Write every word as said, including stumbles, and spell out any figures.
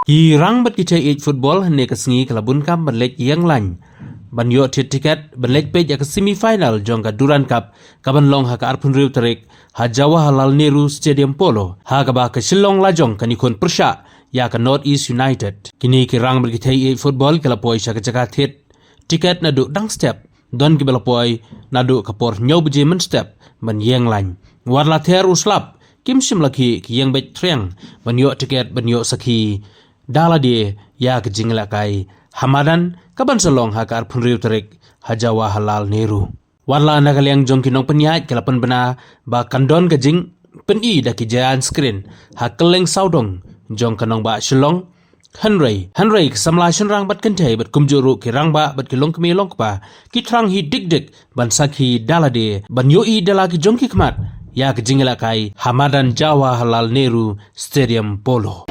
Ki rang bad ki tei ïeit football hynne ka sngi ka la bun kam ban leit ïeng lain ban ïoh thied tiket ban leit peit ïa ka semi final jong ka Durand Cup kaban long ha ka arphew hynriew tarik ha Jawaharlal Nehru Stadium Polo, ha kaba ka Shillong Lajong kan ïakhun pyrshah ïa ka North East United. Kine ki rang bad ki tei ïeit football ki la poi sha ka jaka thied tiket naduh dang step, don kiba la poi naduh ka por hynñiew baje mynstep ban ïeng lain. Wat la ther u slap, kim shym la khih ki ïeng beit triang ban ïoh tiket ban ïoh sakhi da lade ïa ka jingïalehkai ha madan kaban sa long ha ka arphew hynriew tarik ha Jawaharlal Nehru. Wat la na ka liang jong ki nongpynïaid ki la pynbna ba kan don ka jingpyni da ki giant screen ha kylleng sawdong jong ka nongbah Shillong. Hynrei, hynrei ka samla shynrang bad kynthei bad kumjuh ruh ki rangbah bad ki longkmie longkpa ki thrang hi dik dik ban sakhi da lade ban ïohi da la ki jong ki khmat ïa ka jingïalehkai ha madan Jawaharlal Nehru Stadium Polo.